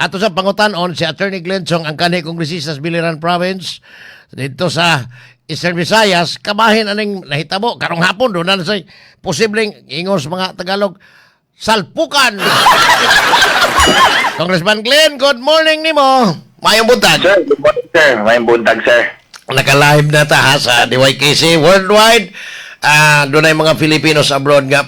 Ato sa pangutan-on si Attorney Glenn Chong, ang kanhi kongresista sa Biliran Province dito sa Eastern Visayas, kabahin aning nahitabo karong hapon. Doon na say posibleng, ingon sa mga Tagalog, salpukan. Congressman Glenn, good morning nimo. Maayong buntag. Sir, good morning, sir. Maayong buntag, sir. Naka-live na ta ha, sa DYKC worldwide. Doon ay mga Filipinos abroad nga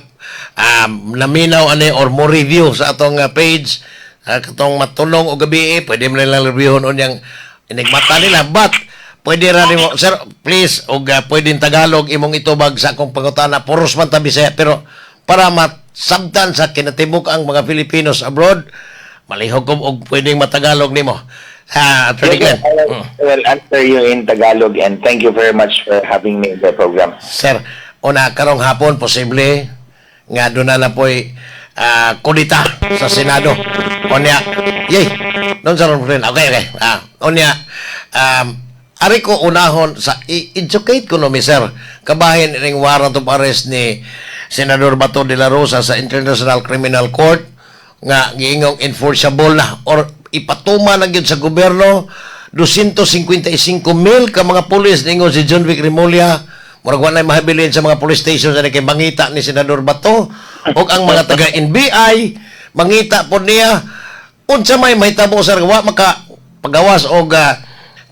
naminaw ani or mo review sa atong page, katong matulong o gabi eh, pwede mo nilang reviewon unyang inigmata nila, but pwede ra nimo, sir, please, og pwedeng Tagalog imong itubag sa akong pangutana. Puros man ta Bisaya, pero para masabtan sa kinatibuk ang mga Filipinos abroad, malihog ko og pwedeng matagalog nimo ha, Attorney Glenn. I will answer you in Tagalog and thank you very much for having me in the program. Sir, una, karong hapon posible nga doon na po'y kudita sa Senado. Unya, yay, doon sa rin. Okay. Unya, ari ko unahon sa i-educate ko no mi, sir. Kabahin ning warrant of arrest ni Senador Bato de la Rosa sa International Criminal Court nga giingong enforceable na or ipatuma na gyud sa gobyerno. 255 mil ka mga pulis, ningon si John Vic Remulla, murag wa nay mahabilin sa mga police station sa kay mangita ni Senador Bato ug ang mga taga NBI mangita po niya. Unsa may mahitabo, sir? Wa maka pagawas og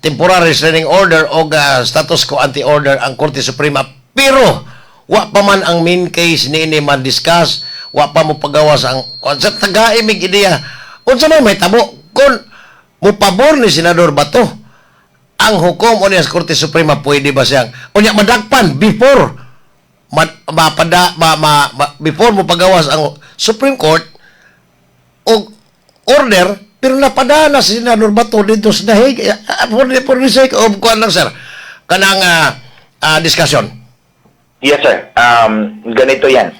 temporary restraining order og status quo ante order ang Korte Suprema, pero wa pa man ang main case niini ma-discuss, wa pa mo pagawas ang sa tagai mig ideya unsa may mahitabo kung mo pabor ni Senador Bato ang hukom o niya sa Korte Suprema. Pwede ba siyang unya madakpan before ma, mapada ma, ma, ma- before mo pagawas ang Supreme Court og order, pero napada na si Senador Bato dito sa dahig? For the sake of kuan lang, sir, kanang discussion. Yes, sir. Ganito yan.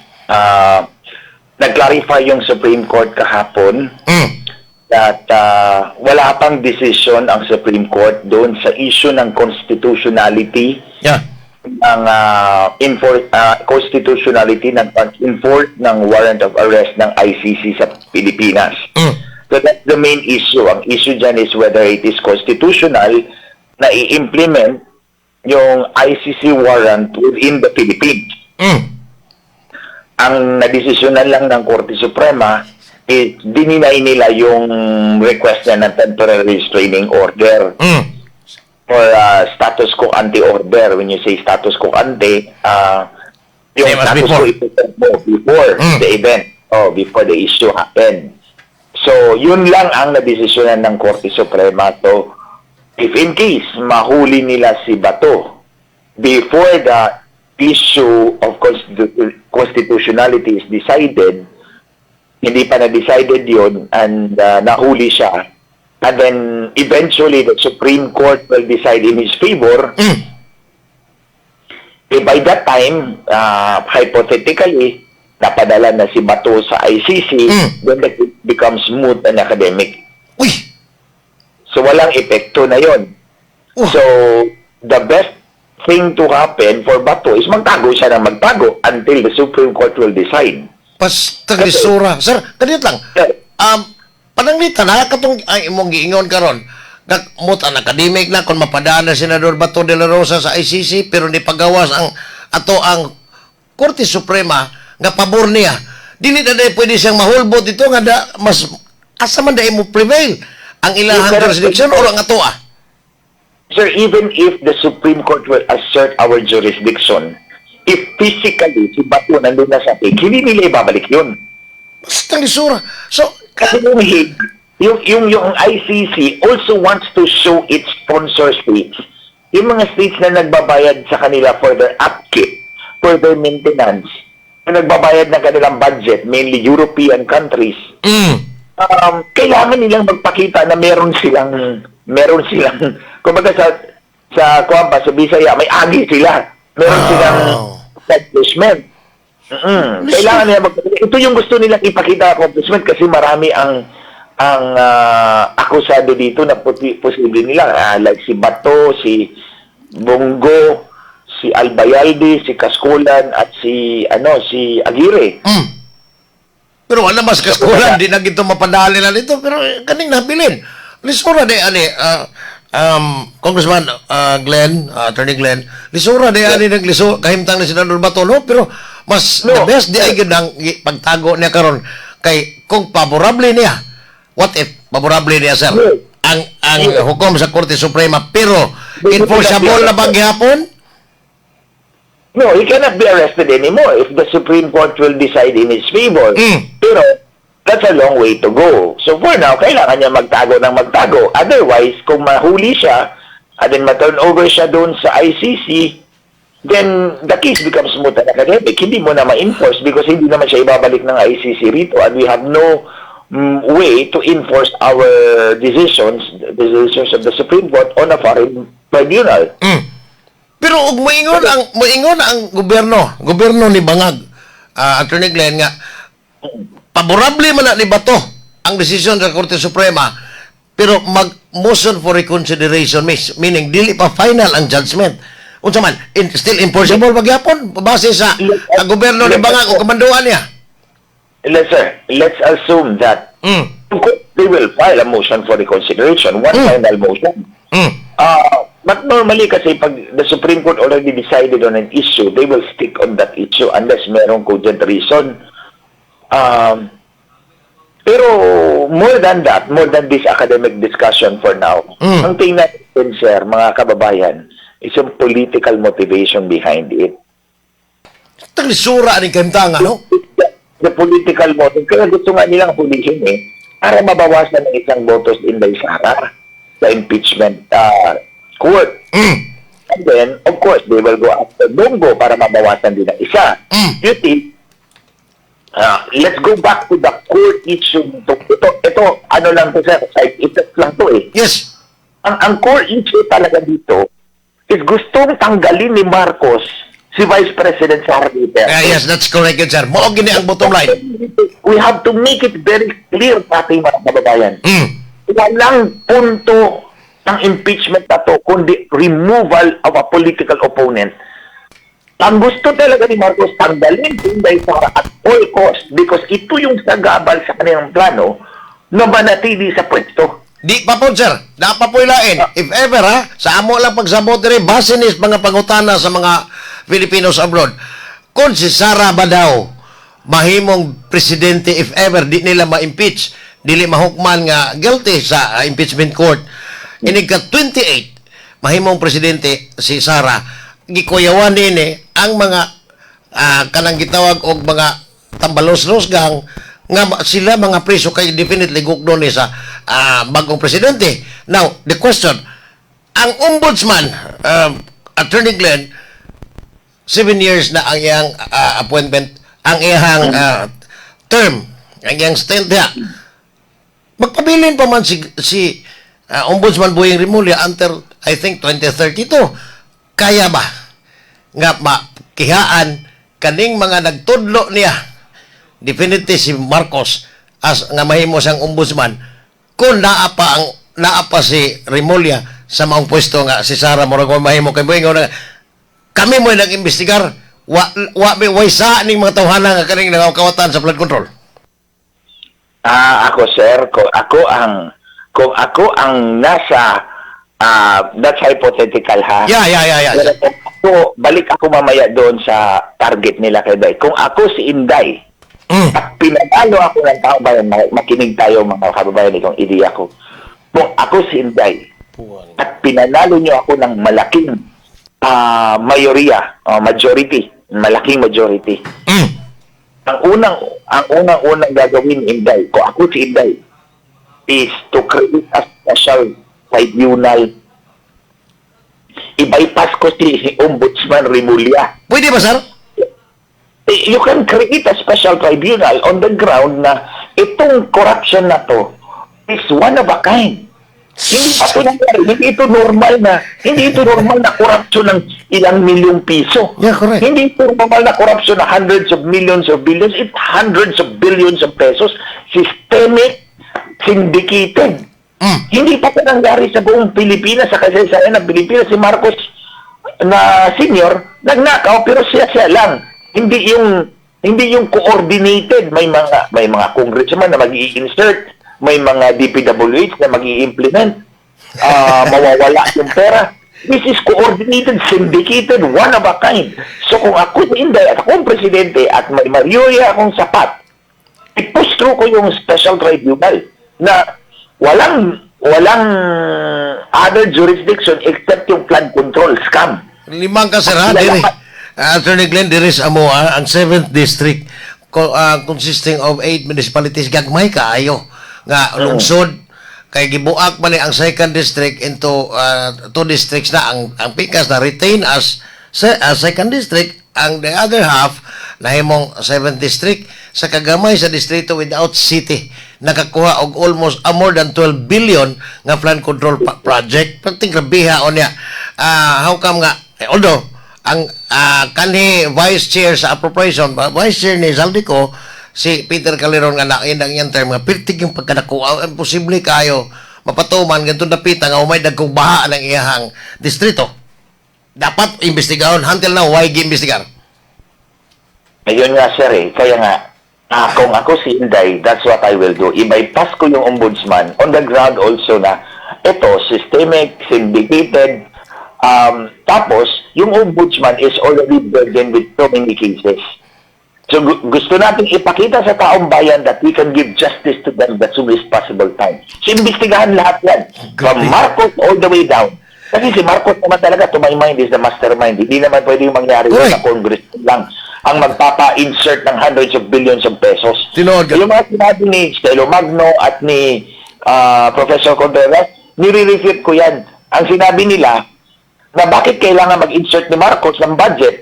Nag-clarify yung Supreme Court kahapon that wala pang decision ang Supreme Court doon sa issue ng constitutionality ng constitutionality ng pag-enforce ng warrant of arrest ng ICC sa Pilipinas. So that's the main issue. Ang issue dyan is whether it is constitutional na i-implement yung ICC warrant within the Philippines. Ang nadesisyonan lang ng Korte Suprema is dininay nila yung request niya ng temporary restraining order or status quo ante order. When you say status quo ante, yung same as status before. Quo ipresent mo before the event, oh, before the issue happened. So, yun lang ang nadesisyonan ng Korte Suprema. So, if in case mahuli nila si Bato before the issue of constitutionality is decided, hindi pa na-decided yun and nahuli siya, and then eventually the Supreme Court will decide in his favor, eh by that time, hypothetically, napadala na si Bato sa ICC, then that becomes moot and academic. Uy. So walang epekto na yon. So, the best thing to happen for Bato is magtago siya ng magtago until the Supreme Court will decide. Basta lisura. Sir, kanit lang. Sir. Pananglitan na katong ay imong giingon karon. Moot and academic na kung mapadaan na Senador Bato de la Rosa sa ICC, pero ni pagawas ang ato ang Korte Suprema nga pabor niya. Dili na dahil pwede siyang mahulbot ito nga da, mas asa man dahil mo prevail ang ilahang Yes, sir. Jurisdiction o ang ato ah. Sir, even if the Supreme Court will assert our jurisdiction, if physically si Bato nandun na sa Hague, hindi nila ibabalik yun. Basta lisura. So, Kasi yung Hague, yung ICC also wants to show its sponsor states. Yung mga states na nagbabayad sa kanila for their upkeep, for their maintenance, na nagbabayad ng kanilang budget, mainly European countries, kailangan nilang magpakita na meron silang, kumbaga sa kuwan pa, sa Bisaya, may agi sila. Meron silang accomplishment. Kailangan nila ito yung gusto nilang ipakita, accomplishment, kasi marami ang akusado dito na posible nila, like si Bato, si Bong Go, si Albayalde, si Cascolan at si ano si Aguirre. Pero wala mas kaskulan, di na gito mapadali na dito. Pero kaning nabilin. Lisura di, ani, Congressman Glenn, Attorney Glenn, lisura di, ani, nagliso, kahimtang ni Senador Bato, no? Pero mas No. the best di ay gyud ang pagtago niya karon kay kung favorable niya, what if favorable niya, sir, ang hukom sa Korte Suprema, pero enforceable na ba gihapon? No, he cannot be arrested anymore if the Supreme Court will decide in his favor. Pero that's a long way to go. So for now, kailangan niya magtago ng magtago. Otherwise, kung mahuli siya, and then ma-turn over siya doon sa ICC, then the case becomes moot and academic. Hindi mo na ma-enforce because hindi naman siya ibabalik ng ICC rito and we have no way to enforce our decisions, the decisions of the Supreme Court on a foreign tribunal. Pero ug moingon ang gobyerno, gobyerno ni Bangag, Attorney Glenn, nga favorable man na ni Bato ang desisyon sa Korte Suprema, pero mag motion for reconsideration miss, meaning dili pa final ang judgment. Unsa man still enforceable pagyapon base sa ang gobyerno ni Bangag o kamanduan niya? Let's, sir, let's assume that they will file a motion for reconsideration, one final motion. But normally kasi pag the Supreme Court already decided on an issue, they will stick on that issue unless merong cogent reason. Pero more than that, more than this academic discussion for now, ang tingnan natin, sir, mga kababayan, is yung political motivation behind it. Taglisura ni kahimtang, ano? The political motive. Kaya gusto nga nilang hulihin eh, para mabawasan ng isang boto si Inday Sara sa impeachment court. And then, of course, they will go after Bong Go para mabawasan din ang isa. You see, let's go back to the core issue nito. Ito, ano lang to, sir, side effect lang to eh. Ang core issue talaga dito is gustong tanggalin ni Marcos si Vice President Sara Duterte. Ah, yes, that's correct yun, sir. Mao gini ang bottom line. We have to make it very clear sa ating mga kababayan. Walang punto ng impeachment na to kundi removal of a political opponent. Ang gusto talaga ni Marcos, tanggalin si Inday Sara at all cost because ito yung sagabal sa kanilang plano na manatili sa pwesto. Di pa po, sir. Da pa po ilain. If ever, ha, sa amo lang pagsabot diri, base ni mga pangutana sa mga Filipinos abroad. Kung si Sara ba daw mahimong presidente if ever di nila ma-impeach, dili mahukman nga guilty sa impeachment court. Inig ka 28 mahimong presidente si Sara, gikuyawan nini ang mga kanang gitawag og mga tambalos-los gang nga sila mga preso kay definitely gukdon ni sa bagong presidente. Now, the question, ang ombudsman, Attorney Glenn, 7 years na ang iyang appointment, ang iyang term, ang iyang stint diha. Magpabilin pa man si Ombudsman Boying Remulla until I think 2032. Kaya ba nga makihaan kaning mga nagtudlo niya, definitely si Marcos as nga mahimo siyang ombudsman, kung naa pa si Remulla sa maong pwesto nga si Sara murag wa mahimo kay Boying nga kami mo nag-imbestigar, wa wa mi way sa ning mga tawhana nga kaning nangakawatan sa flood control? Ah, ako, sir, kung ako ang nasa that's hypothetical ha. Yeah. Pero kung ako, balik ako mamaya doon sa target nila kay Inday. Kung ako si Inday, at pinanalo ako ng tao bayan, makinig tayo, mga kababayan, itong ideya ko. Kung ako si Inday, at pinanalo niyo ako ng malaking mayoriya, majority, malaking majority. Ang unang-unang gagawin ni Inday, kung ako si Inday, is to create a special tribunal. I-bypass ko si Ombudsman Remulla. Pwede ba, sir? Eh, you can create a special tribunal on the ground na itong corruption na to is one of a kind. Hindi pa ito nangyari. Hindi ito normal na corruption ng ilang milyong piso. Yeah, correct. Hindi ito normal na corruption na hundreds of millions of billions. It's hundreds of billions of pesos. Systemic, syndicated. Hindi pa ito nangyari sa buong Pilipinas, sa kasaysayan ng Pilipinas. Si Marcos na senior, nagnakaw, pero siya siya lang. Hindi yung Hindi yung coordinated. May mga congressman na mag-i-insert, may mga DPWH na mag-i-implement. Mawawala yung pera. This is coordinated, syndicated, one of a kind. So kung ako si Inday at ako ang presidente at may mayoria akong sapat, i-push through ko yung special tribunal na walang walang other jurisdiction except yung flood control scam. Limang kasara diri. Attorney Glenn, diri sa amo ang 7th district consisting of 8 municipalities, gagmay kaayo nga lungsod kay gibuak man ni ang second district into two districts na ang pikas na retain as second district, ang the other half nahimong 7th district. Sa kagamay sa distrito without city, nakakuha og almost more than 12 billion nga flood control project. Perting grabiha unya. How come nga eh, although ang kanhi vice chair sa appropriation, vice chair ni Zaldy Co, si Peter Calderon, nga naindang iyang term nga pirtig yung pagkadakuha, imposible kayo mapatuman ganito dapita nga umay dagkong baha ng iyahang distrito. Dapat imbestigahon. Until now, why gi-imbestigar? Ayun nga, sir, eh. Kaya nga, kung ako si Inday, that's what I will do. I-bypass ko yung ombudsman on the ground also na ito, systemic, syndicated. Tapos, yung ombudsman is already burdened with so many cases. So gusto natin ipakita sa taong bayan that we can give justice to them the soonest possible time. So imbestigahan lahat yan. From Grabe. Marcos all the way down. Kasi si Marcos naman talaga, to my mind, is the mastermind. Hindi naman pwede yung mangyari yun sa Congress lang ang magpapa-insert ng hundreds of billions of pesos. Tinuod ka. Yung mga sinabi ni Stelo Magno at ni Professor Contreras, nire-refute ko yan. Ang sinabi nila, na bakit kailangan mag-insert ni Marcos ng budget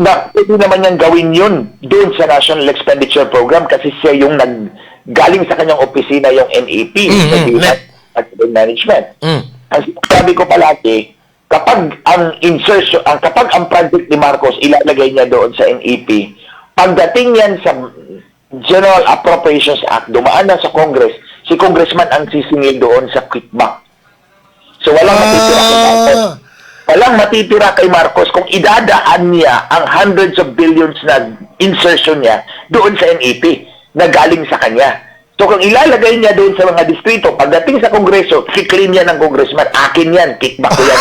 na pwede naman niyang gawin yun doon sa National Expenditure Program kasi siya yung nag galing sa kanyang opisina yung NEP, sa NEP. Budget Management. Ang sinasabi ko palagi, kapag ang insertion, ang kapag ang project ni Marcos ilalagay niya doon sa NEP, pagdating yan sa General Appropriations Act, dumaan na sa Congress, si congressman ang sisingil doon sa kickback. So walang matitira kay Marcos. Walang matitira kay Marcos kung idadaan niya ang hundreds of billions na insertion niya doon sa NEP na galing sa kanya. So kung ilalagay niya doon sa mga distrito, pagdating sa Kongreso, ki-claim niya ng congressman, "Akin yan, kickback ko yan."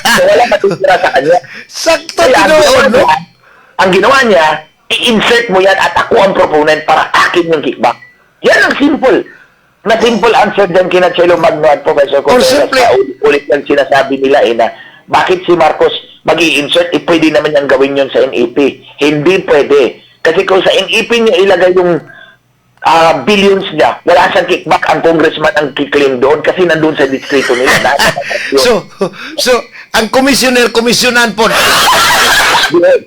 So walang matitira sa kanya. Sakto. Kaya ang Tinuod, ginawa no? niya, i-insert mo yan at ako ang proponent para akin yung kickback. Yan ang simple na simple answer dyan kina Chelo Magno at Professor Or Contreras. simple- Na ulit lang sinasabi nila eh na bakit si Marcos mag insert, eh pwede naman niyang gawin yun sa NEP. Hindi pwede. Kasi kung sa NEP niya ilagay yung billions niya, wala siyang kickback, ang congressman ang ki-claim doon kasi nandun sa distrito nila. Nasa yun. So, ang commissioner, komisyonan po. Yes.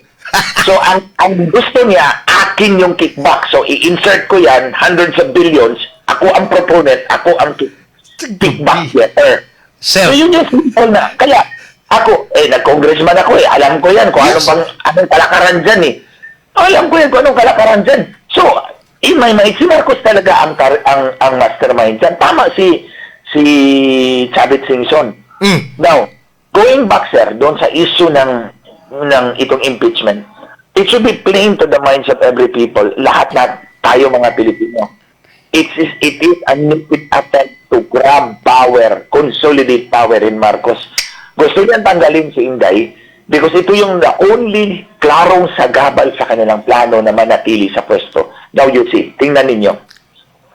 So, ang gusto niya, akin yung kickback. So, i-insert ko yan, hundreds of billions. Ako ang proponent, ako ang kickback getter. Sir, So, yun yung simple na. Kaya, ako, eh, nag-congressman ako eh. Alam ko yan kung anong kalakaran dyan eh. Alam ko yan kung anong kalakaran dyan. So, in my mind, si Marcos talaga ang mastermind dyan. Tama si Chavit Singson. Now, going back, sir, doon sa issue ng itong impeachment, it should be plain to the minds of every people, lahat na tayo mga Pilipino. It is a naked attempt to grab power, consolidate power in Marcos. Gusto niyan tanggalin si Inday because ito yung the only klarong sagabal sa kanilang plano na manatili sa pwesto. Now you see, tingnan ninyo.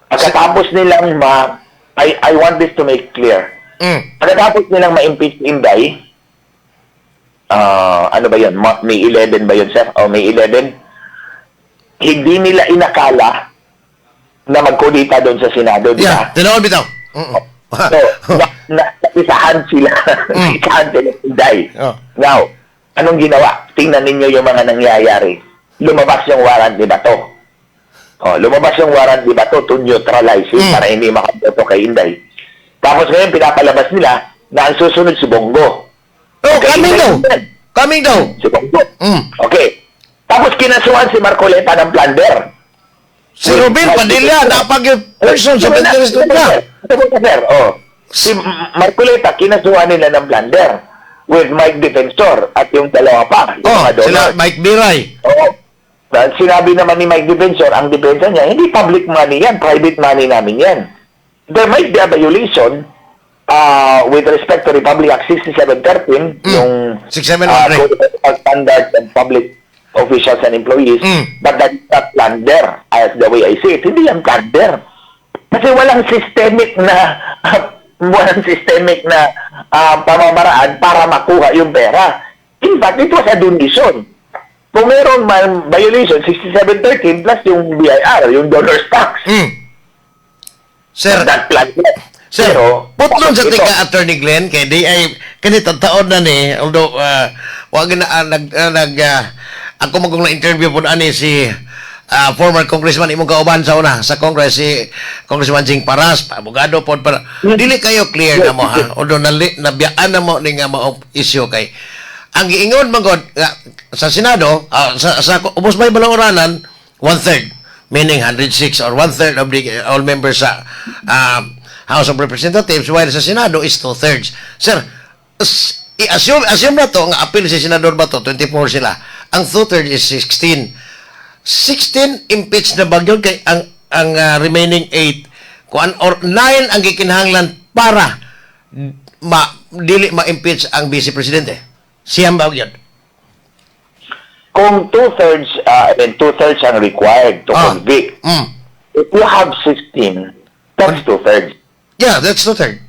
Pagkatapos nilang ma... I want this to make clear. Pagkatapos nilang ma-impeach si Inday, ano ba yun? May 11 ba yun, sir? O May 11? Hindi nila inakala na magkudita doon sa Senado, di Yeah, ba? tinuod bitaw. So, naisahan sila. Naisahan sila si Inday. Now, anong ginawa? Tingnan ninyo yung mga nangyayari. Lumabas yung warrant ni Bato. Oh, lumabas yung warrant ni Bato to neutralize him para hindi makaboto kay Inday. Tapos ngayon, pinapalabas nila na ang susunod si Bong Go. Oh, Okay, coming daw. Inday. Coming daw. Si Bong Go. Okay. Tapos kinasuhan si Marcoleta ng plunder. Si Robin Padilla, napag person sa interest na. Ito po, sir. Oh. Si Marcoleta, kinasuhan nila ng plunder with Mike Defensor at yung dalawa pa. Yung Oh, mga donor. sila Mike Biray. Oo. Dahil sinabi naman ni Mike Defensor, ang depensa niya, hindi public money yan, private money namin yan. There might be a violation with respect to Republic Act 6713, yung 6713. Code of Ethical Standards and Public Officials and Employees, but that's not plunder as the way I see it. Hindi yan plunder. Kasi walang systemic na pamamaraan para makuha yung pera. In fact, it was a donation. Kung meron man violation, 6713 plus yung BIR, yung donor's tax. Sir, That plunder. Sir, Pero, putlon sa ito, tika, Attorney Glenn, kay di ay kanita taon na ni, although wag na nag ako magong na interview po ani si former congressman imong kauban sa una sa Congress, si Congressman Jing Paras, abogado pod, para dili kayo clear na mo ha, although nabiyaan na mo ni nga mao issue, kay ang giingon man gud nga sa Senado, sa ubos may balauranan, one third, meaning 106 or one third of the all members sa House of Representatives, while sa Senado is two thirds. Sir, i-assume assume na to nga appeal si Senador Bato, 24 sila. Ang two thirds is 16. 16 impeached na ba yun kay ang remaining 8 kuan or 9 ang gikinahanglan para ma dili ma-impeach ang vice presidente? Siyam ba yun? Kung two-thirds, I mean, two-thirds ang required to convict, if you have 16, that's two-thirds. Yeah, that's two third.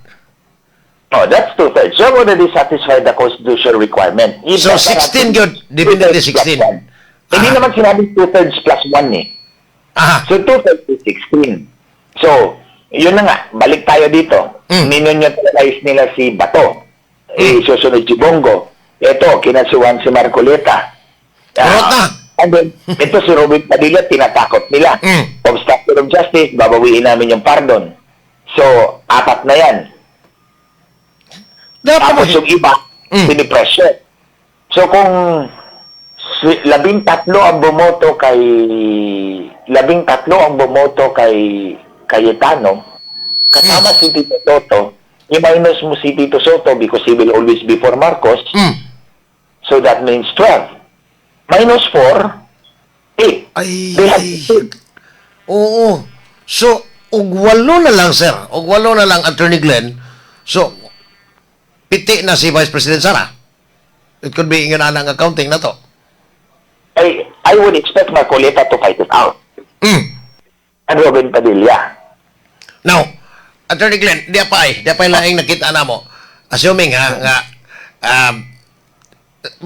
Oh, that's two-thirds. You have already satisfied the constitutional requirement. If So, that's 16 not yun. Definitely two-thirds plus 16. one. Hindi naman sinabi two-thirds plus one eh. So, two-thirds is 16. So, yun na nga. Balik tayo dito. Ninoneutralize nila si Bato. Eh, susunod si Bong Go. Ito, kinasuhan si Marcoleta. Kurot na. And then, ito si Robin Padilla, tinatakot nila. Obstruction of justice, babawiin namin yung pardon. So, apat na yan. Dapat Tapos yung iba, pinipressure. So kung 13 ang bumoto kay Cayetano, kasama si Tito Sotto, i-minus mo si Tito Sotto because he will always be for Marcos, so that means 12. Minus 4, 8. Ay, They have ay. 8. Oo. So, og walo na lang, sir. Og walo na lang, Attorney Glenn. So, piti na si Vice President Sara. It could be ingon ang accounting na to. I would expect Marcoleta to fight it out. And Robin Padilla. Now, Attorney Glenn, di pa laing nakita na mo. Assuming ha, nga,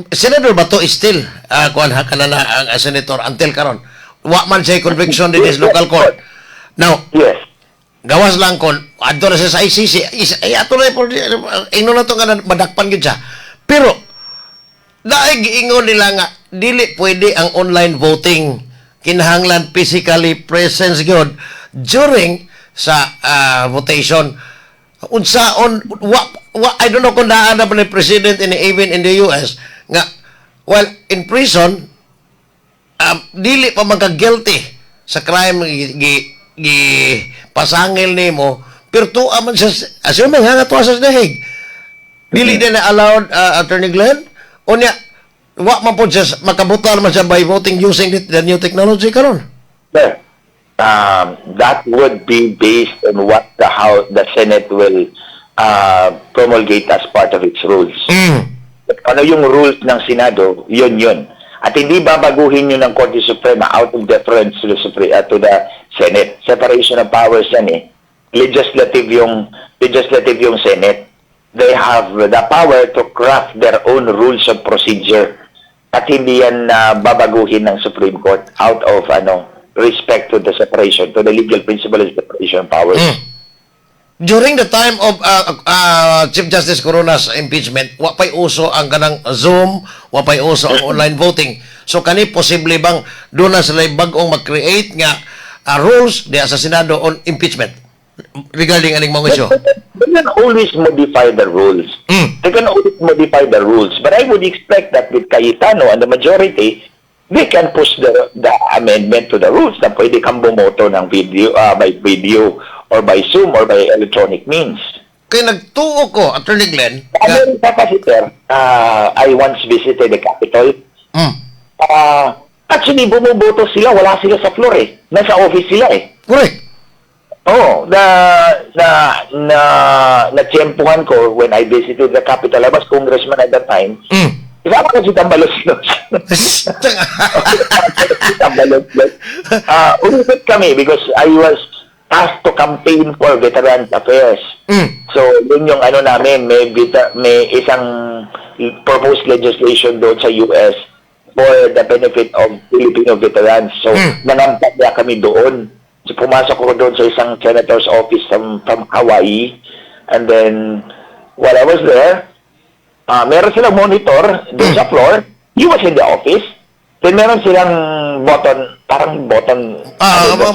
Senator Bato is still, kuan ha, kanana ang senator until karon. Wa man siya conviction in his local court. Now, gawas lang kon adto na siya sa ICC is, ay ato na po, ingnon na to nga madakpan gyud siya, pero naay giingon nila nga dili pwede ang online voting, kinahanglan physically presence gyud during sa votation. Unsaon wa, I don't know kung naa na ba ni president in even in the US nga while in prison, dili pa magka-guilty sa crime gi pasangil nimo, pero tuwa man siya, assuming ha nga tuwa sa dahig, dili din na allowed, Attorney Glenn? Unya wa man po siya makabutar man siya by voting using the new technology karon. Sir, that would be based on what the how the Senate will promulgate as part of its rules. Ano yung rules ng Senado, yun yun. At hindi babaguhin yun ng Korte Suprema out of deference to the Senate. Separation of powers yan eh. Legislative yung Senate. They have the power to craft their own rules of procedure. At hindi yan babaguhin ng Supreme Court out of ano respect to the separation, to the legal principle of separation of powers. During the time of Chief Justice Corona's impeachment, wa pa'y uso ang kanang Zoom, wa pa'y uso ang online voting. So kani posible bang doon na sila bag-ong mag-create nga rules diya sa Senado on impeachment regarding aning mga issue? They can always modify the rules. They can always modify the rules. But I would expect that with Cayetano and the majority, they can push the amendment to the rules na pwede kang bumoto ng video, by video or by Zoom or by electronic means. Kay nagtuo ko, Attorney Glenn, Sa Amerika kasi, sir, I once visited the Capitol. Actually, bumuboto sila, wala sila sa floor eh. Nasa office sila eh. Oh, na na na natiyempuhan ko when I visited the Capitol. I was congressman at that time. Kasama ko si Tambaloslos. Si Tambaloslos. Umikot kami because I was asked to campaign for Veterans Affairs. So, yun yung ano namin, may isang proposed legislation doon sa US for the benefit of Filipino veterans. So, nangampanya kami doon. So, pumasok ko doon sa isang senator's office from Hawaii. And then, while I was there, meron silang monitor doon sa floor. He was in the office. Then meron silang button, parang button. Ah, ano,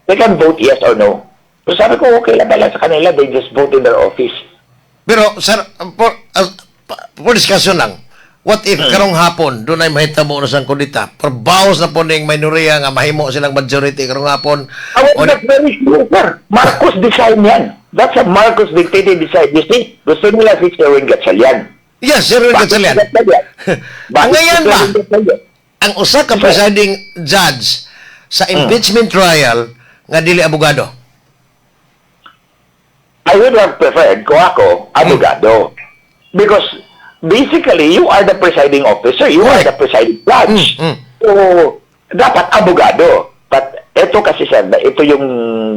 they can vote yes or no. So sabi ko, okay lang pala sa kanila. They just vote in their office. Pero, sir, for discussion lang, what if karong hapon, dunay mahitabo na sang kudeta, baos na po ning minoriya nga mahimo silang majority karong hapon? I was not very sure, sir. Marcos design yan. That's a Marcos dictated design. You see, gusto nila si Sherwin Gatchalian. Yes, Sir Win Bakit Gatchalian. si Gatchalian? Bakit Ang ngayon si ba, Sherwin Gatchalian? Ang usa ka presiding judge sa impeachment trial nga dili abogado? I would have preferred kung ako, abogado. Because basically, you are the presiding officer. You are the presiding judge. So, dapat abogado. But ito kasi, sir, ito yung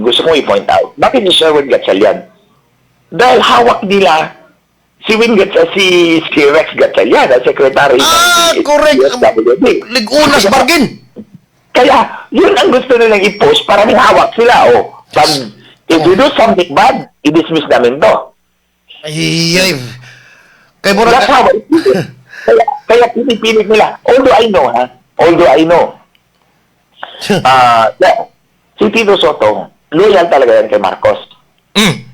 gusto kong i-point out. Bakit si Sherwin Gatchalian? Dahil hawak nila si Rex Gatchalian, ang secretary Ah, ng correct. DSWD. Lig-unas bargain. Kaya, yun ang gusto nilang i-post para may hawak sila. O, pag if you do something bad, i-dismiss namin to. Ay, ay. Kay murag That's how I see it. Kaya pinipilit nila. Although I know, ha? Although I know, yeah, si Tito Sotto, loyal talaga yan kay Marcos.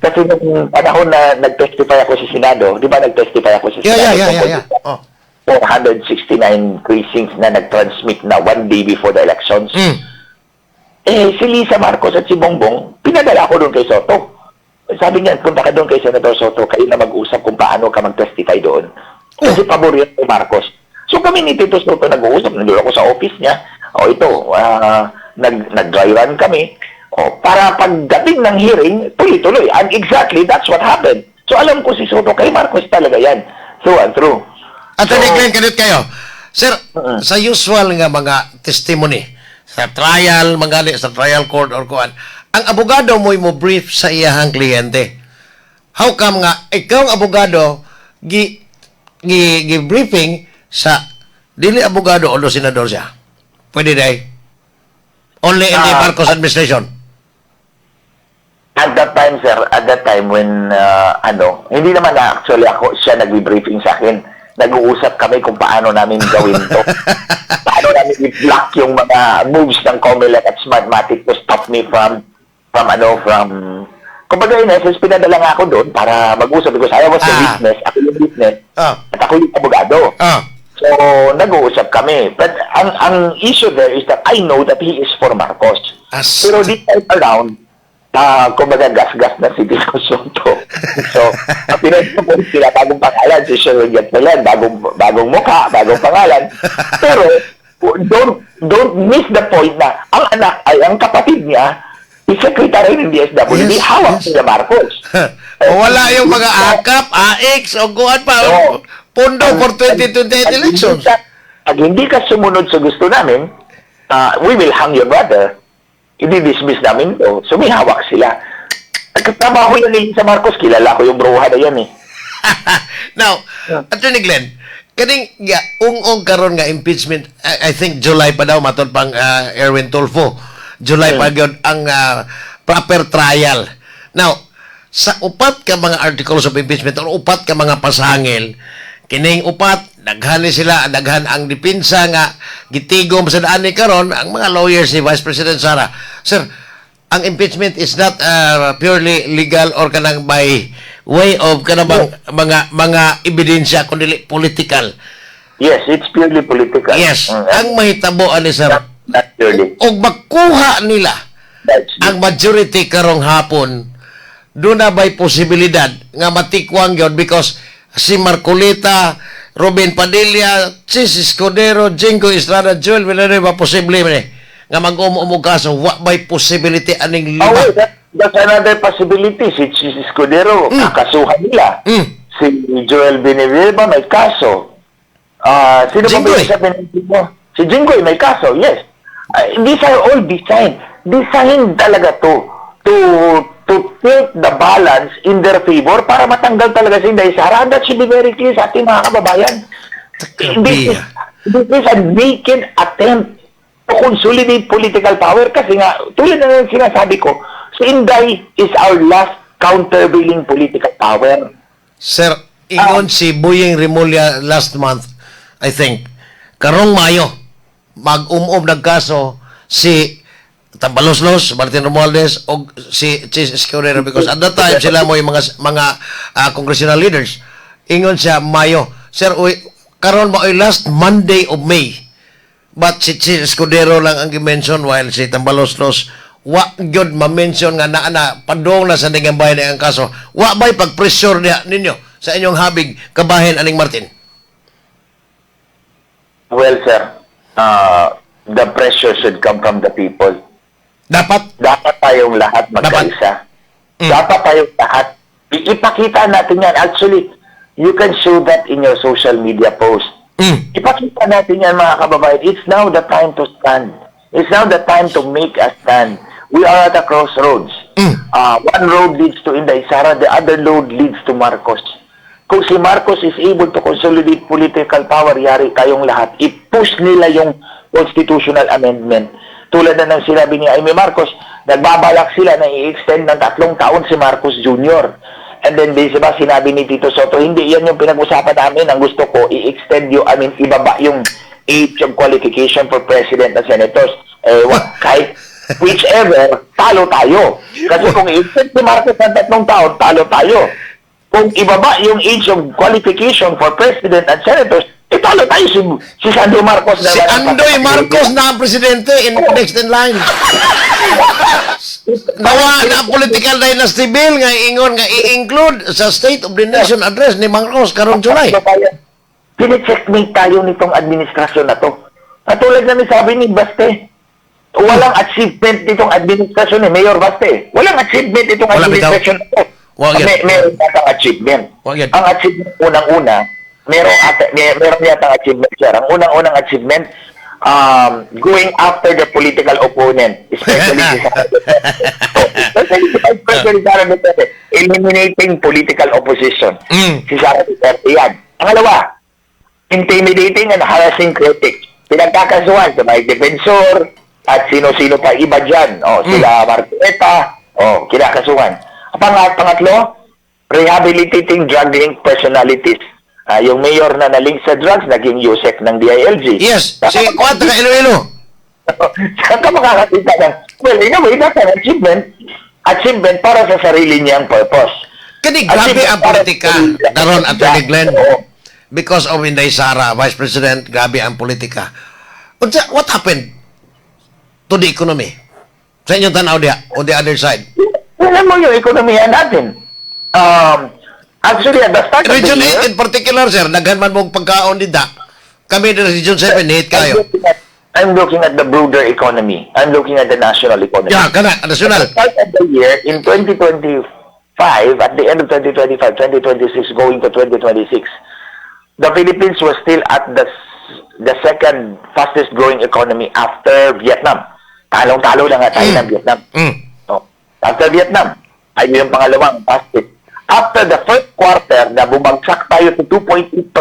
Kasi nung panahon na nag-testify ako sa Senado, di ba nag-testify ako sa Senado tungkol sa 469 precincts na nag-transmit na one day before the elections? Eh, si Lisa Marcos at si Bongbong, pinadala ko doon kay Sotto. Sabi niya, "Punta ka doon kay Senator Sotto, kayo na mag-usap kung paano ka mag-testify doon." Kasi pabor yan kay Marcos. So kami ni Tito Sotto nag-uusap, nandun ako sa office niya. O ito, nag-dry run kami. O, para pagdating ng hearing, tuloy-tuloy. And exactly, that's what happened. So alam ko si Sotto, kay Marcos talaga yan. Through and through. Attorney So, Glenn, kanit kayo. Sir, sa usual nga mga testimony, sa trial, mga sa trial court or kuan, ang abogado mo'y mo brief sa iyahang kliyente. How come nga ikaw ang abogado gi briefing sa dili abogado o senador siya? Pwede diay? Only in the Marcos administration. At that time, sir, at that time when, ano, hindi naman na actually ako, siya nagbi-briefing sa akin. Nag-uusap kami kung paano namin gawin to. Paano namin i-block yung mga moves ng Comelec at Smartmatic to stop me from ano, from, kumbaga in essence, pinadala nga ako doon para mag-usap because I was the witness, ako yung witness, at ako yung abogado. So, nag-uusap kami. But ang issue there is that I know that he is for Marcos. Pero this time around, kumbaga gas-gas na si Tito Sotto. So, ang pinag sila, bagong pangalan, si Sherwin Gatchalian, bagong mukha, bagong pangalan. Pero, don't miss the point na ang anak ay ang kapatid niya, si secretary ng DSWD, hawak nila Marcos. O wala yung mga AKAP, AX, o kuan pa, Oo. pondo for 2028 elections. Pag hindi ka sumunod sa gusto namin, we will hang your brother. I-dismiss namin to. So may hawak sila. Nagkatrabaho yan ni Lisa Marcos. Kilala ko yung bruha na yan eh. Now, Attorney Glenn, kaning ya, ung-ung karon nga impeachment, I think July pa daw matod pang Erwin Tulfo. July pa gyud ang proper trial. Now, sa upat ka mga articles of impeachment or upat ka mga pasangil, kining upat, daghan ni sila, daghan ang depensa nga gitigom sa daan ni karon ang mga lawyers ni Vice President Sara. Sir, ang impeachment is not purely legal or kanang by way of kanang bang mga ebidensya kundi political. Yes, it's purely political. Yes, ang mahitabo ani, sir, Not purely. Og makuha nila ang majority karong hapon, duna ba'y posibilidad nga matikwang yun because si Marcoleta, Robin Padilla, Chiz Escudero, Jinggoy Estrada, Joel Villanueva, posible man eh nga mag-um-um og kaso? Wa may possibility aning Oh, lima? well, that's another possibility. Si Chiz Escudero, kakasuhan nila. Si Joel Villanueva may kaso. Ah, sino pa ba Jinggoy. yung sa pinansin mo? Si Jinggoy may kaso, yes. Ah, these are all designed. Designed talaga to tilt the balance in their favor para matanggal talaga si Inday Sara. And that should be very clear sa ating mga kababayan. This is a naked attempt to consolidate political power kasi nga, tulad na ng sinasabi ko, si Inday is our last countervailing political power. Sir, ingon si Boying Remulla last month, I think, karong Mayo, mag-um-um nagkaso si Tambaloslos, Martin Romualdez, o si Chiz Escudero because at that time sila mo yung mga congressional leaders. Ingon siya Mayo. Sir, uy, karon ba oy last Monday of May? But si Chiz Escudero lang ang gi-mention while si Tambaloslos wa gyud ma-mention nga naa na padong na sa Sandiganbayan ang kaso. Wa ba'y pag-pressure niya ninyo sa inyong habig kabahin aning Martin? Well, sir, the pressure should come from the people. Dapat. Dapat tayong lahat magkaisa. Dapat tayong lahat. Ipakita natin yan. Actually, you can show that in your social media post. Ipakita natin yan, mga kababayan. It's now the time to stand. It's now the time to make a stand. We are at a crossroads. One road leads to Inday Sara, the other road leads to Marcos. Kung si Marcos is able to consolidate political power, yari tayong lahat. I-push nila yung constitutional amendment. Tulad na ng sinabi ni Imee Marcos, nagbabalak sila na i-extend ng 3 taon si Marcos Jr. And then, di ba, sinabi ni Tito Sotto, "Hindi yan yung pinag-usapan namin. Ang gusto ko, i-extend yung, I mean, ibaba yung age of qualification for president and senators." Eh, kahit whichever, talo tayo. Kasi kung i-extend si Marcos ng 3 taon, talo tayo. Kung ibaba yung age of qualification for president and senators, eh talo tayo, si Sandro Marcos Si naman ang Andoy Marcos na ang presidente in next in line. Nawa na ang political dynasty bill nga ingon nga i-include sa State of the Nation Address ni Marcos karong July. Pine-checkmate tayo nitong administrasyon na to. Katulad na sabi ni Baste, walang achievement nitong administrasyon ni Mayor Baste. Walang achievement itong Wala bitaw. administrasyon na to. Wala yan. Meron yatang achievement. Wala yan. Ang achievement unang-una, meron yatang achievement, sir. Ang unang-unang achievement, going after the political opponent, especially si Sara Duterte. Especially si Vice President Sara Duterte, eliminating political opposition. Si Sara Duterte yan. Pangalawa, intimidating and harassing critics. Pinagkakasuhan sa Mike Defensor at sino-sino pa iba dyan. O, sila Marcoleta, o, kinakasuhan. Pangatlo, rehabilitating drug-linked personalities. Ah, yung mayor na na-link sa drugs, naging USEC ng DILG. Yes, si Kuan taga Iloilo. Saan ka makakakita ng, well, in a way, that's an achievement. Achievement para sa sarili niyang purpose. Kani grabe Achievement ang para sa politika sarili karon, Attorney Glenn. Oo. Because of Inday Sara, Vice President, grabe ang politika. Unsa, what happened to the economy? Sa inyong tanaw diha, on the other side. Alam mo yung ekonomiya natin. Actually, at the start of the Region year, 8 in particular, sir, daghan man mong pagkaon dida. Kami din Region 7, hit I'm kayo. looking at the broader economy. I'm looking at the national economy. Yeah, kana, national. At the start of the year, in 2025, at the end of 2025, 2026, going to 2026, the Philippines was still at the second fastest growing economy after Vietnam. Talong-talo na nga tayo ng Vietnam. Oh. After Vietnam, ay yung pangalawang fastest. After the first quarter na bumagsak tayo to 2.8%,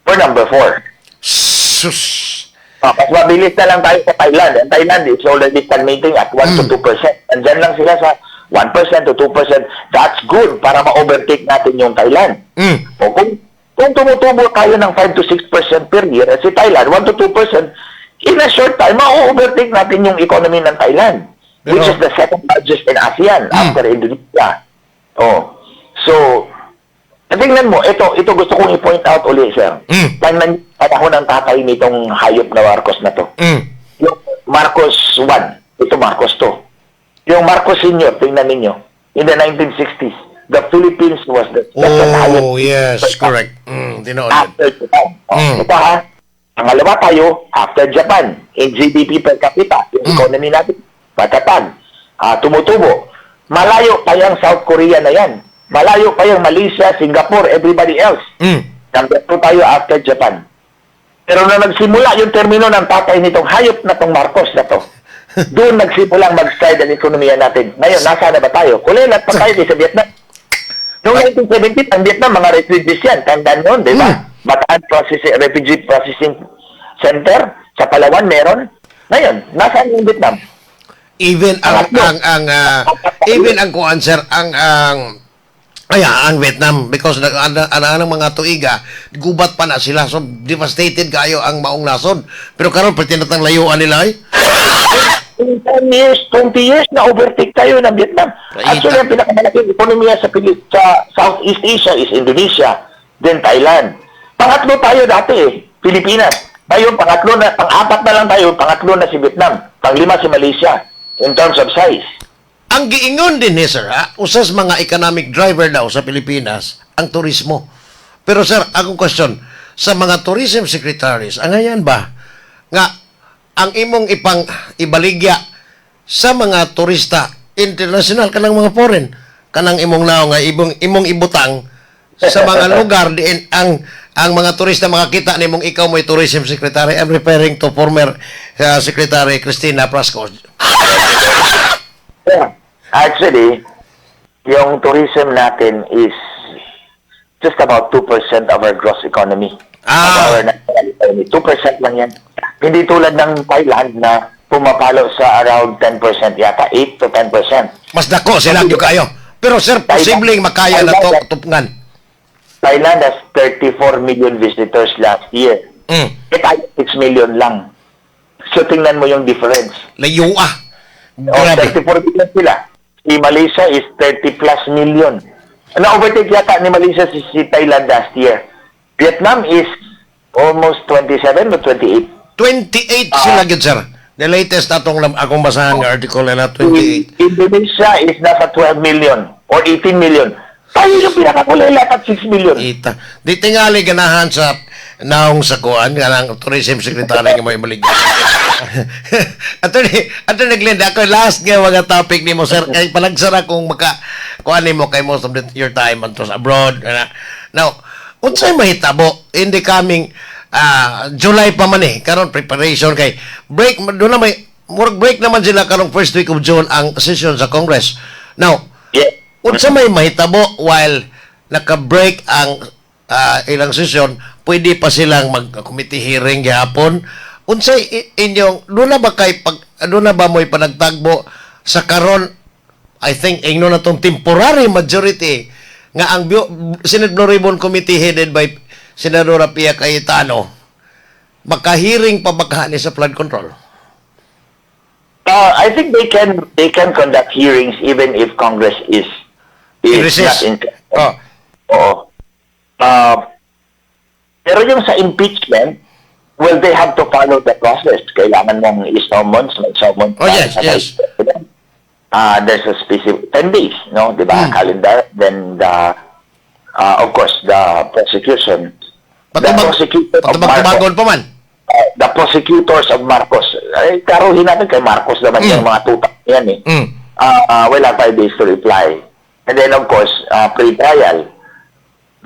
we're number 4. Sus. Ah, mas mabilis na lang tayo sa Thailand. And Thailand is already stagnating at 1 to 2%. Andyan lang sila sa 1% to 2%. That's good para ma-overtake natin yung Thailand. O kung tumutubo tayo ng 5 to 6% per year, at si Thailand, 1 to 2%, in a short time, ma-overtake natin yung economy ng Thailand, which is the second largest in ASEAN after Indonesia. Oh. So, tingnan mo, ito gusto kong i-point out uli, sir. Tingnan panahon ng tatay nitong hayop na Marcos na to. Yung Marcos 1, ito Marcos 2. Yung Marcos Senior, tingnan ninyo, in the 1960s, the Philippines was the second highest Oh, yes, correct. Tinuod. After Japan. Oh, ito ha. Pangalawa tayo, after Japan, in GDP per capita, yung economy natin, matatag, tumutubo. Malayo pa yung South Korea na yan. Malayo pa yung Malaysia, Singapore, everybody else. Number two tayo after Japan. Pero na nagsimula yung termino ng tatay nitong hayop na tong Marcos na to, doon nagsimulang mag-slide ang ekonomiya natin. Ngayon, nasa na ba tayo? Kulelat pa tayo sa Vietnam. Noong 1970, ang Vietnam, mga refugees yan. Tandaan yun, di ba? Mm. Bataan Processing, Refugee Processing Center sa Palawan, meron. Ngayon, nasaan yung Vietnam? Even ang Pangatlo. ang even ang kuan, sir, ang ay ang Vietnam, because nag ana ang mga tuiga gubat pa na sila, so devastated kayo ang maong nasod, pero karon perti na tang layuan nila ay. In 10 years, 20 years, na overtake tayo ng Vietnam. Actually, ang pinakamalaking ekonomiya sa Southeast Asia is Indonesia, then Thailand. Pangatlo tayo dati eh, Pilipinas. Ngayon, pangatlo na, pang-apat na lang tayo, pangatlo na si Vietnam, panglima si Malaysia in terms of size. Ang giingon din ni sir ha, usas mga economic driver daw sa Pilipinas ang turismo. Pero sir, akong question sa mga tourism secretaries, ang ngayon ba nga ang imong ipang ibaligya sa mga turista international, kanang mga foreign, kanang imong naong nga imong imong ibutang sa mga lugar diin ang mga turista makakita nimong ikaw mo'y tourism secretary? I'm referring to former Secretary Cristina Frasco. Yeah. Actually, yung tourism natin is just about 2% of our gross economy. Of our national economy. 2% lang yan. Hindi tulad ng Thailand na pumapalo sa around 10% yata, 8 to 10%. Mas dako sila gyud kayo. Pero sir, posibleng makaya na to tupngan. Thailand has 34 million visitors last year. Eh tayo, 6 million lang. So tingnan mo yung difference. Layo ah. O, Grabe. 34 million sila. Si Malaysia is 30 plus million. Na-overtake yata ni Malaysia si Thailand last year. Vietnam is almost 27 or 28. 28 sila gyud, sir. The latest atong akong basahan nga article na 28. Indonesia is nasa 12 million or 18 million. Tayo yung pinakakulelat at 6 million. Ita. Di tingali ganahan sa naong sa kuan nga tourism secretary nga mo ibaligya. Attorney Glenn, ako last nga mga topic nimo, sir, kay palagsara kung maka kuan nimo kay most of your time antos abroad. Ana. Now, unsay mahitabo in the coming July pa man eh karon, preparation kay break do na, may murag break naman sila karong first week of June ang session sa Congress. Now, unsa may mahitabo while naka-break ang ilang session? Pwede pa silang mag-committee hearing gihapon. Unsay inyong doon na ba kay pag doon na ba mo'y panagtagbo sa karon? I think ingno na tong temporary majority nga ang Senate Blue Ribbon Committee headed by Senadora Pia Cayetano, makahearing pa ba ni sa flood control? I think they can conduct hearings even if Congress is In recess. not in. Oh. Oo. Pero yung sa impeachment, well, they have to follow the process. Kailangan mong i-summons, may summons. Oh, yes. There's a specific 10 days, no? Di ba? Calendar. Then of course, the prosecution. The Patubag, prosecutor of Marcos. patubag-tubagon pa man. The prosecutors of Marcos. Ay, karuhin natin kay Marcos naman yung mga tutak yan eh. Wala 5 days to reply. And then, of course, pre-trial.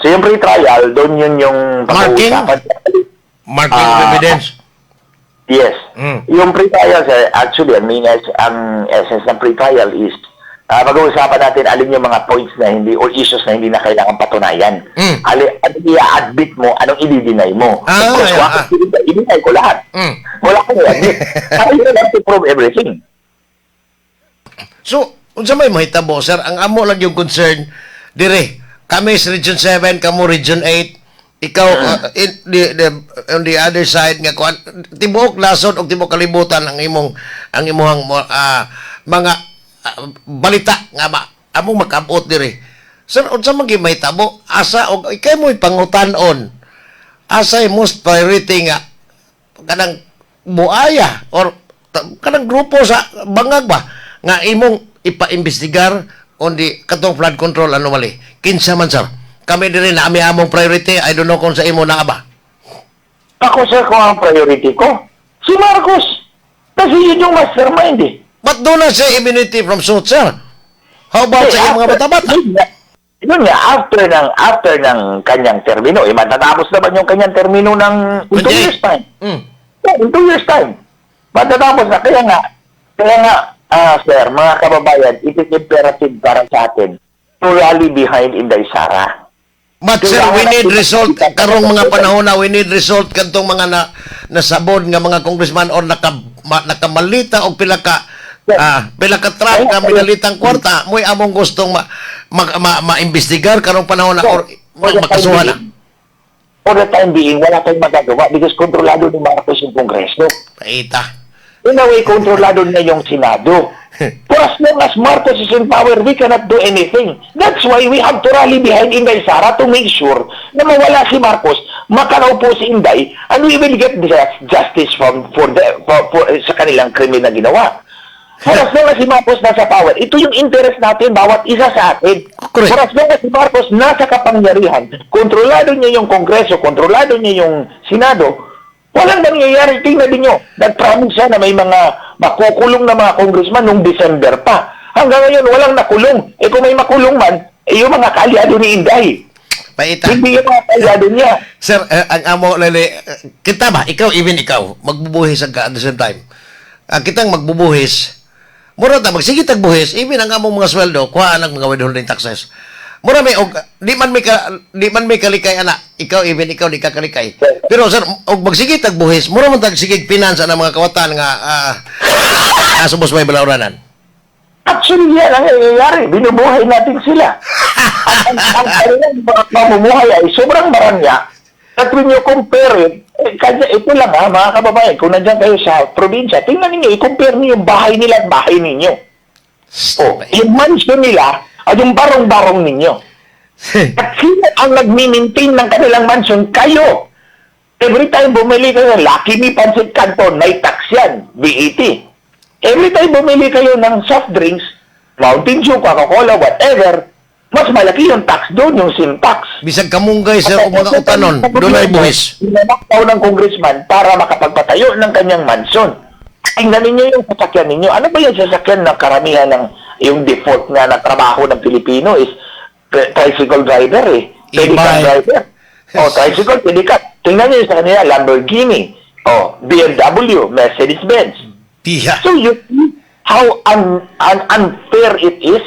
So, yung pre-trial, doon yun yung Marking? pag-uusapan. Marking of evidence. Yes. Yung pre-trial, sir, actually, ang main ang essence ng pre-trial is pag-uusapan natin alin yung mga points na hindi or issues na hindi na kailangan patunayan. Alin, anong i-admit mo, anong i-deny mo. Of course, kung ako, i-deny ko lahat. Wala akong i-admit. Para you don't have to prove everything. So, unsa may mahitabo, sir? Ang amo lang yung concern dire. Kami sa Region 7, kamo Region 8, ikaw in the on the other side nga kuan, tibuok nasod og tibuok kalibutan ang imong ang imuhang mga balita nga ma among makabot dire. Sir, unsa man gyud mahitabo? Asa og ikay mo'y pangutan-on? Asay most priority nga kanang buaya or kanang grupo sa bangag ba nga imong ipaimbestigar on the katong flood control anomaly? Kinsa man, sir? Kami diri na ami among priority. I don't know kung sa imo naa ba. Ako, sir, kung ang priority ko, si Marcos. Kasi yun yung mastermind eh. But duna siya immunity from suit, sir. How about sa iyong mga bata-bata? Yun nga, after ng kanyang termino, eh, matatapos naman yung kanyang termino ng in 2 28. years time. Yeah, in 2 years time. Matatapos na. Kaya nga, sir, mga kababayan, it is imperative para sa atin to rally behind Inday Sara. But sir, we need result karong mga panahon na we need result kadtong mga na nasabod nga mga congressman or nakamalita og pila ka truck nga minalitang kwarta mo'y among gustong ma, ma, ma, maimbestigar karong panahon na or makasuhan na. For the time being, wala tayong magagawa because kontrolado ni Marcos yung Kongreso. Paita. In a way, kontrolado niya yung Senado. For as long as Marcos is in power, we cannot do anything. That's why we have to rally behind Inday Sara to make sure na mawala si Marcos, makaraupo si Inday, and we will get the justice from for the for, sa kanilang krimen na ginawa. For as long as si Marcos nasa power, ito yung interest natin, bawat isa sa atin. Correct. For as long as si Marcos nasa kapangyarihan, kontrolado niya yung Kongreso, kontrolado niya yung Senado, walang nangyayari. Tingnan ninyo, nag-promise siya na may mga makukulong na mga congressman nung December pa. Hanggang ngayon, walang nakulong. Eh kung may makulong man, eh yung mga kaalyado ni Inday. Paita. Hindi yung mga kaalyado niya. Sir, ang amo lele, kita ba ikaw, even ikaw magbubuhis ang ka at the same time. Ang kitang magbubuhis, mura ta magsige tag buhis, even ang among mga sweldo kuhaan ang mga withholding taxes. Mura may og di man may kalikay ana. Ikaw, even ikaw, di ka kalikay. Pero sir, og magsige tag buhis, mura man tag sige finance ang mga kawatan nga subos may balauranan. Actually, yan ang nangyayari. Binubuhay natin sila. Ang kanilang mga pamumuhay ay sobrang marangya that when you compare it, eh, kanya, ito lang ha, mga kababayan, kung nandiyan kayo sa probinsya, tingnan ninyo, i-compare niyo yung bahay nila at bahay ninyo. O, yung mansion nila at yung barong-barong ninyo. At sino ang nagmi-maintain ng kanilang mansion? Kayo! Every time bumili kayo ng Lucky Me Pancit Canton, may tax yan, VAT. Every time bumili kayo ng soft drinks, Mountain Dew, Coca-Cola, whatever, mas malaki yung tax doon, yung sin tax. Bisag kamunggay, sir, o mga utanon, dunay buhis. Ninanakaw ng congressman para makapagpatayo ng kanyang mansion. Tingnan ninyo yung sasakyan ninyo. Ano ba yung sasakyan ng karamihan ng yung default nga na trabaho ng Pilipino is tricycle driver eh. Pedicab E-bike. driver. O, tricycle, pedicab. Tingnan niyo sa kanila, Lamborghini, o, BMW, Mercedes-Benz. Tiya. So you see how unfair it is,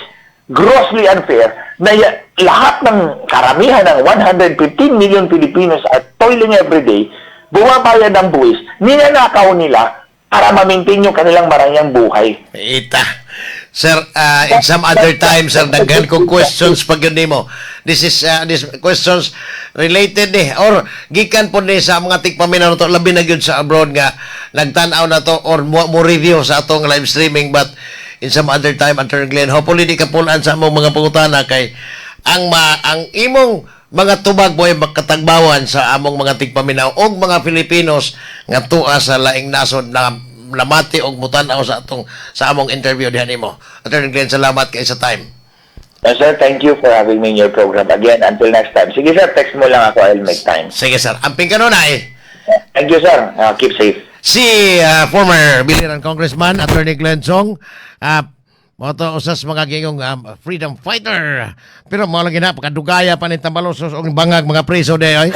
grossly unfair, na lahat ng karamihan ng 115 million Filipinos are toiling every day, bumabayad ng buwis, ninanakaw nila para ma-maintain yung kanilang marangyang buhay. Ita. Sir, in some other time, sir, daghan ko questions pag yun nimo. This questions related ni or gikan po ni sa mga tigpaminaw to, labi na gyud sa abroad nga nagtan-aw na to or mo review sa atong live streaming, but in some other time, Attorney Glenn, hopefully di ka pulan sa among mga pangutana kay ang imong mga tubag mo ay makatagbawan sa among mga tigpaminaw og mga Filipinos nga tua sa laing nasod na namati og mutan-aw sa among interview diha nimo. Attorney Glenn, salamat kay sa time. Sir, thank you for having me in your program again. Until next time. Sige sir, text mo lang ako. I'll make time. Sige sir, amping kanunay. Thank you, sir. Keep safe. Si former Biliran Congressman Attorney Glenn Chong, mao to usas mga gingong freedom fighter. Pero mao lang gina, pagkadugaya pa ni Tambaloslos og bangag mga preso de oy.